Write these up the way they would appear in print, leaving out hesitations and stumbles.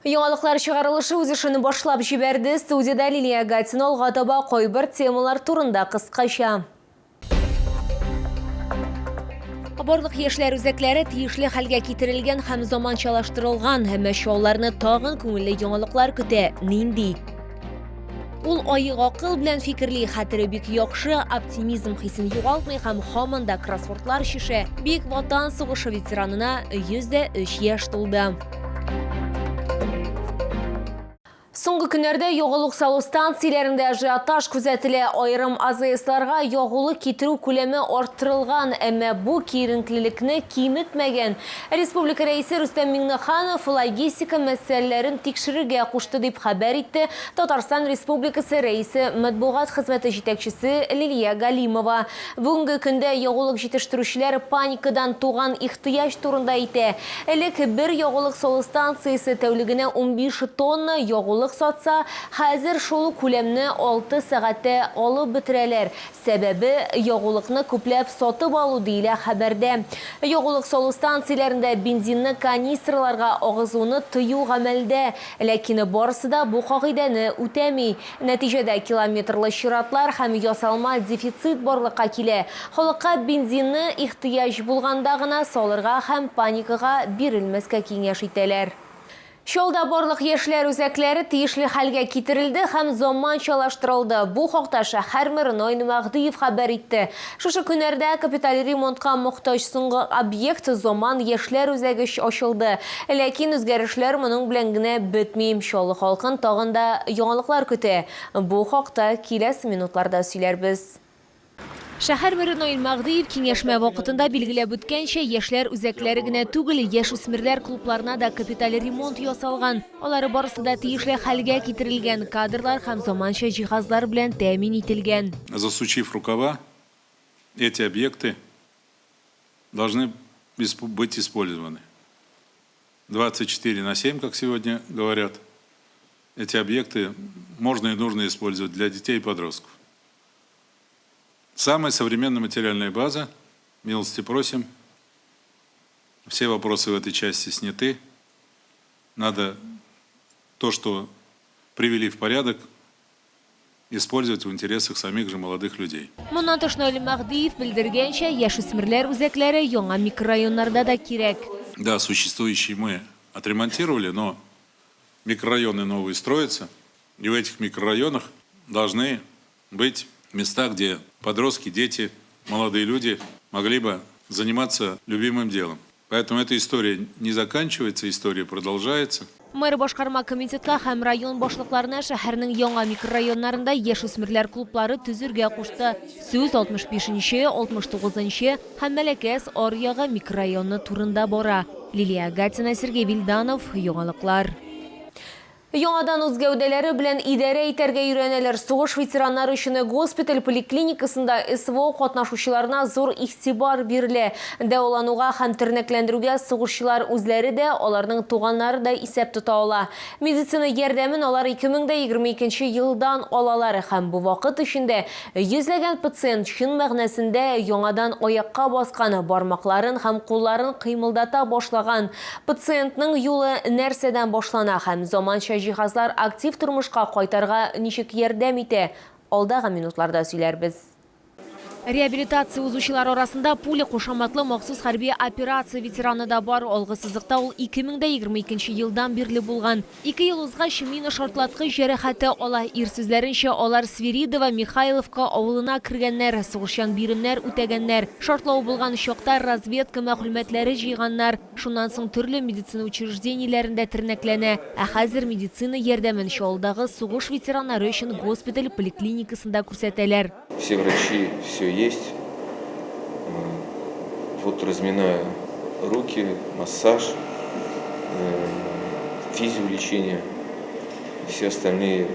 Яңалыклар чыгарылышы үз эшен башлап җибәрде. Студиядә Лилия Гатина алга таба кайбер темалар турында кыскача. Барлык яшьләр үзәкләре тиешле хәлгә китерелгән һәм заманчалаштырылган, әмма чалларны тагын күңелле яңалыклар көтә. Нинди? Ул аек акыл белән фикерли, хәтере бик яхшы, оптимизм хисен югалтмый һәм һаман да кроссвордлар чишә. Бөек Ватан сугышы ветеранына 103 яшь тулды. Соңгы көннәрдә ягулык салу станцияләрендә ажиотаж күзәтелә. Аерым АЗСларга ягулык китерү күләме арттырылган, әмма бу киеренкелекне киметмәгән. Республика Рәисе Рөстәм Миңнеханов логистика мәсьәләләрен тикшерергә кушты, дип хәбәр итте Татарстан Республикасы Рәисе матбугат хезмәте җитәкчесе Лилия Галимова. Бүгенге көндә ягулык җитештерүчеләр паникадан туган ихтыяҗ турында әйтә. Элек бер ягулык салу станциясе тәүлегенә 15 тонна ягулык сатса, хәзер шул ук күләмне алты сәгатьтә алып бетерәләр. Сәбәбе, ягулыкны күпләп сатып алу, диелә хәбәрдә. Ягулык салу станцияләрендә бензинны канистраларга агызуны тыю гамәлдә. Ләкин барысы да бу кагыйдәне үтәми. Нәтиҗәдә километрлы чиратлар һәм ясалма дефицит барлыкка килә. Халыкка бензинны ихтыяҗ булганда гына салырга һәм паникага бирелмәскә киңәш итәләр. Чаллыда барлык яшьләр үзәкләре тиешле хәлгә китерелде һәм заманчалаштырылды. Бу хакта шәһәр мэры Наил Мәһдиев хәбәр итте. Шушы көннәрдә капиталь ремонтка мохтаҗ соңгы объект, Заман яшьләр үзәге ачылды. Ләкин үзгәрешләр моның белән генә бетми. Чаллы халкын тагын да яңалыклар көтә. Бу хакта киләсе минутларда сөйләрбез. Шәһәр мэры Наил Мәһдиев киңәшмә вакытында билгеләп үткәнчә, яшьләр үзәкләре генә түгел, яшүсмерләр клубларына да капиталь ремонт ясалган. Алары барысы да тиешле хәлгә китерелгән, кадрлар һәм заманча җиһазлар белән тәэмин ителгән. Засучив рукава, эти объекты должны быть использованы. 24 на 7, как сегодня говорят, эти объекты можно и нужно использовать для детей и подростков. Самая современная материальная база. Милости просим. Все вопросы в этой части сняты. Надо то, что привели в порядок, использовать в интересах самих же молодых людей. Моннан тыш, Наил Мәһдиев белдергәнчә, яшүсмерләр үзәкләре яңа микрорайоннарда да кирәк. Да, существующие мы отремонтировали, но микрорайоны новые строятся. И в этих микрорайонах должны быть места, где подростки, дети, молодые люди могли бы заниматься любимым делом. Поэтому эта история не заканчивается, история продолжается. Мэр башкарма комитетка һәм район башлыкларына шәһәрнең яңа микрорайоннарында яшүсмерләр клублары төзергә кушты. Сүз 65 нче, 69 нчы һәм Мәләкәс аръягы микрорайоны турында бара. Лилия Гатина, Сергей Вильданов, Яңалыклар. Яңадан үз гәүдәләре белән идарә итәргә өйрәнәләр. Сугыш ветераннары өчен госпиталь поликлиникасында СВО катнашучыларына зур игътибар бирелә. Дәвалануга һәм тернәкләндерүгә сугышчылар үзләре дә, аларның туганнары да исәп тота ала. Медицина ярдәмен алар 2022 елдан алалар һәм бу вакыт эчендә Йөзләгән пациент чын мәгънәсендә яңадан аякка баскан, бармакларын һәм кулларын кыймылдата башлаган. Пациентның юлы нәрсәдән башлана һәм заманча җиһазлар актив тормышка кайтарга ничек ярдәм итә, алдагы минутларда сөйләрбез. Реабилитация узучылар арасында Пуля кушаматлы махсус хәрби операция ветераны да бар. Алгы сызыкта ул 2022 елдан бирле булган. Ике ел узгач, мина шартлаткыч җәрәхәте ала. Ир сүзләренчә, алар Свиридово, Михайловка авылына кергәннәр, сугышчан биремнәр үтәгәннәр. Шартлау булган чакта разведка мәгълүматлары җыйганнар. Шуннан соң төрле медицина учреждениеләрендә тернәкләнә. Ә хәзер медицина ярдәмен Чаллыдагы сугыш ветераннары өчен госпиталь поликлиникасында күрсәтәләр. Все врачи, все есть. Вот разминаю руки, массаж, физиолечение, все остальные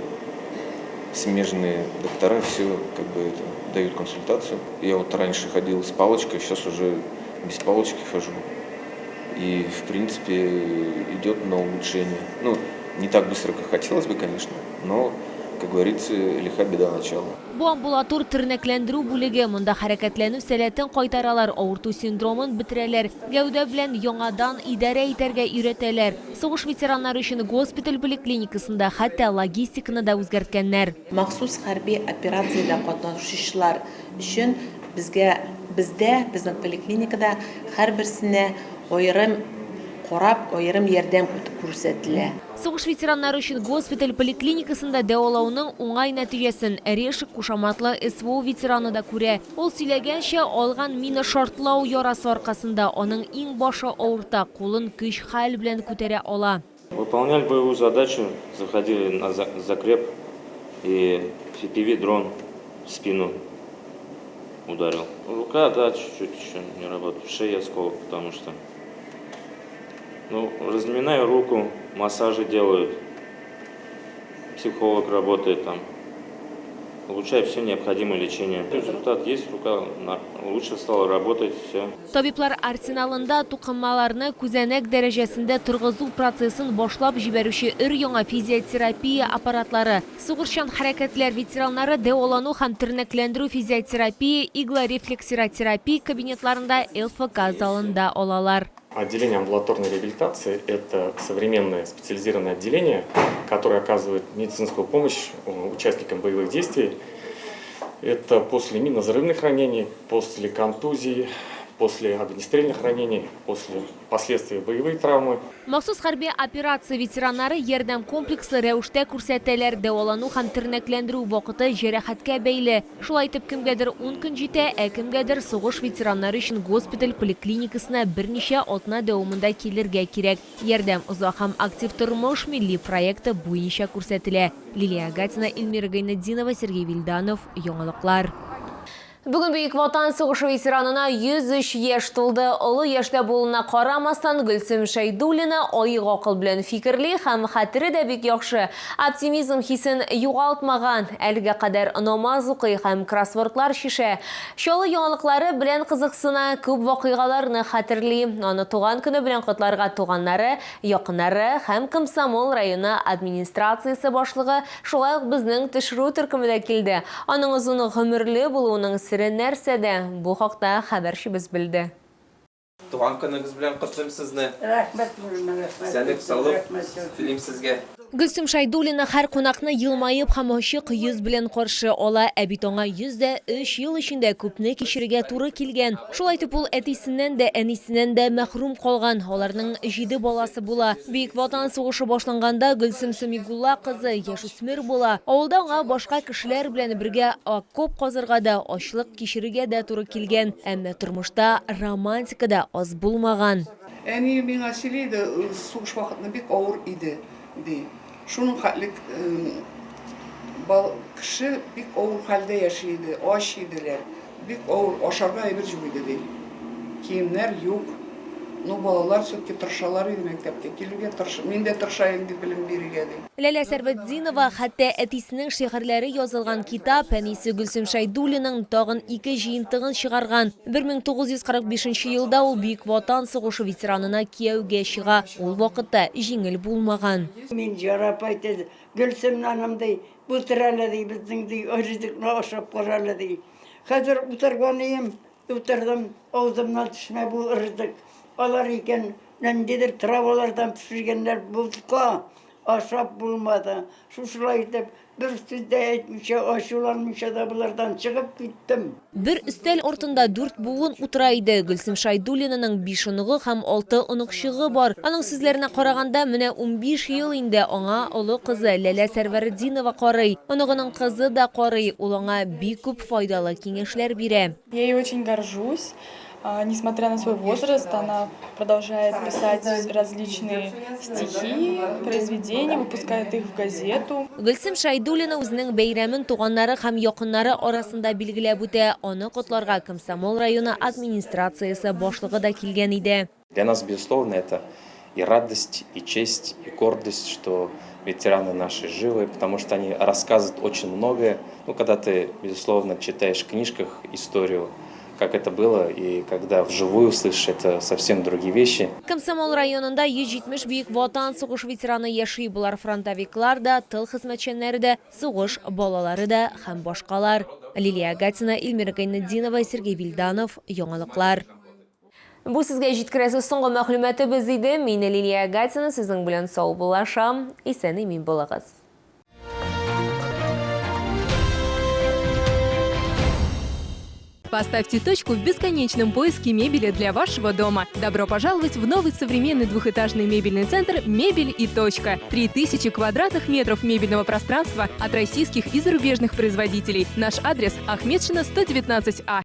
смежные доктора, все как бы это, дают консультацию. Я вот раньше ходил с палочкой, сейчас уже без палочки хожу. И, в принципе, идет на улучшение. Ну, не так быстро, как хотелось бы, конечно, но Как говорится, лиха беда начало. Бу амбулатор тернәкләндерү бүлеге. Монда хәрәкәтләнү сәләтен кайтаралар, авырту синдромын бетерәләр, гәүдә белән яңадан идарә итәргә өйрәтәләр. Сугыш ветераннары өчен госпиталь поликлиникасында хәтта логистиканы да үзгәрткәннәр. Махсус хәрби операциядә катнашучылар өчен безгә бездә, безнең поликлиникада һәрберсенә аерым карап, аерым ярдәм күрсәтелә. Сугыш ветераннары өчен госпиталь поликлиникасында дәвалауның уңай нәтиҗәсен Орешек кушаматлы СВО ветераны да күрә. Ул сөйләгәнчә, алган мина шартлау ярасы аркасында аның иңбашы авырта, кулын көч-хәл белән күтәрә ала. Выполняли боевую задачу, заходили на закреп, и FPV-дрон в спину ударил. Рука, да, чуть-чуть еще не работает, в шее осколок, потому что, ну, разминаю руку, массажи делают, психолог работает там, получаю все необходимое лечение. Результат есть, рука лучше стала работать, все. Табиблар арсеналында тукымаларны күзәнәк дәрәҗәсендә торгызу процессын башлап җибәрүче өр-яңа физиотерапия аппаратлары, сугышчан хәрәкәтләр ветераннары дәвалану һәм тернәкләндерү физиотерапия, иглорефлексиротерапия кабинетларында, ЛФК залында алалар. Отделение амбулаторной реабилитации – это современное специализированное отделение, которое оказывает медицинскую помощь участникам боевых действий. Это после минно-взрывных ранений, после контузий, после огнестрельных ранений, после последствий боевой травмы. Махсус хәрби операция ветераннары ярдәм комплекслы рәвештә күрсәтәләр. Дәвалану һәм тернәкләндерү вакыты җәрәхәткә бәйле. Шулай итеп, кемгәдер 10 көн җитә, ә кемгәдер сугыш ветераннары өчен госпиталь поликлиникасына берничә атна дәвамында килергә кирәк. Ярдәм Озак һәм актив тормыш милли проекты буенча күрсәтелә. Лилия Агатина, Эльмира Гайнетдинова, Сергей Вильданов, Яңалыклар. Бүген Бөек Ватан сугышы ветеранына 103 яшь тулды. Олы яшьтә булуына карамастан, Гөлсем Шәйдуллина аек акыл белән фикерли һәм хәтере дә бик яхшы. Оптимизм хисен югалтмаган. Әлегә кадәр намаз укый һәм кроссвордлар чишә. Чаллы яңалыклары белән кызыксына, күп вакыйгаларны хәтерли. Аны туган көне белән котларга туганнары, якыннары һәм Комсомол районы администрациясе башлыгы, шулай ук безнең төшерү төркеме дә килде. Аның озын гомерле булуының сере нәрсәдә? Бу хакта хәбәрчебез белде. Туган көнегез белән котлыйм сезне. Рәхмәт, рәхмәт. Исәнлек, саулык телим сезгә. Гөлсем Шәйдуллина һәр кунакны елмаеп һәм ачык йөз белән каршы ала. Ә бит аңа 103 ел эчендә күпне кичерергә туры килгән. Шулай итеп ул әтисеннән дә, әнисеннән дә мәхрүм калган. Аларның җиде баласы була. Бөек Ватан сугышы башланганда Гөлсем Сәмигулла кызы яшүсмер була. Авылда аңа башка кешеләр белән бергә окоп казырга да, ачлык кичерергә дә туры килгән. Әмма тормышта романтика да аз булмаган. Әни миңа сөйли иде, сугыш вакытында бик авыр иде, ди. Шуның хәтлек кеше бик авыр хәлдә яши иде, ач иделәр. Бик авыр, ашарга әйбер юк иде, ди. Киемнәр юк. Ну, балалар все-таки тырышалар иде мәктәпкә килергә, тырыш... мин дә тырыша идем, ди, белем бирергә, ди. Ләлә Сәрветдинова хәтта әтисенең шигырьләре язылган китап, әнисе Гөлсем Шәйдуллинаның тагын ике җыентыгын чыгарган. 1945 елда ул Бөек Ватан сугышы ветеранына кияүгә чыга. Ул вакытта җиңел булмаган. Мин жарап әйтә, Гөлсем наным, ди, утыр әле, ди, безнең, ди, ризыкны ашап кара әле, ди. Хәзер утырган ием, утырдым, авызымнан төшмә бу ризык. Алар икән, ниндидер травалардан пешергәннәр бутка, ашап булмады. Шушылай итеп, бер сүз дә әйтмичә, ачуланмыйча да болардан чыгып киттем. Бер өстәл артында дүрт буын утыра иде. Гөлсем Шәйдуллинаның биш оныгы һәм алты оныкчыгы бар. Аның сүзләренә караганда, менә 15 ел инде аңа олы кызы Ләлә Сәрвәретдинова карый. Оныгының кызы да карый. Ул аңа бик күп файдалы киңәшләр бирә. Я ей очень горжусь. Несмотря на свой возраст, она продолжает писать различные стихи, произведения, выпускает их в газету. Гөлсем Шәйдуллина үзенең бәйрәмен туганнары һәм якыннары арасында билгеләп үтә. Аны котларга Комсомол районы администрациясе башлыгы да килгән иде. Для нас, безусловно, это и радость, и честь, и гордость, что ветераны наши живы, потому что они рассказывают очень многое. Ну, когда ты, безусловно, читаешь в книжках историю как это было, и когда вживую услышишь, это совсем другие вещи. Комсомол районында 170 Бөек Ватан сугыш ветераны яши. Болар фронтовиклар да, тыл хезмәтчәннәре дә, сугыш балалары да һәм башкалар. Лилия Гатина, Эльмира Гайнетдинова, Сергей Вильданов. Яңалыклар. Бу сезгә җиткерәсе соңгы мәгълүматыбыз иде. Мин Лилия Гатина сезнең белән саубуллашам. Исән-имин булыгыз. Поставьте точку в бесконечном поиске мебели для вашего дома. Добро пожаловать в новый современный двухэтажный мебельный центр «Мебель и точка». 3000 квадратных метров мебельного пространства от российских и зарубежных производителей. Наш адрес – Ахметшина, 119А.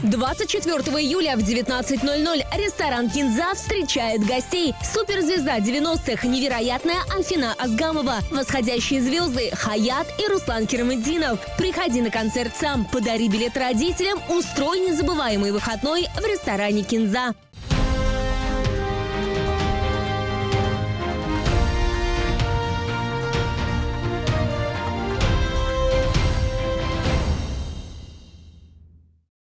24 июля в 19:00 ресторан «Кинза» встречает гостей. Суперзвезда 90-х, невероятная Альфина Азгамова, восходящие звезды Хаят и Руслан Кираметдинов. Приходи на концерт сам, подари билет родителям, устрой незабываемый выходной в ресторане «Кинза».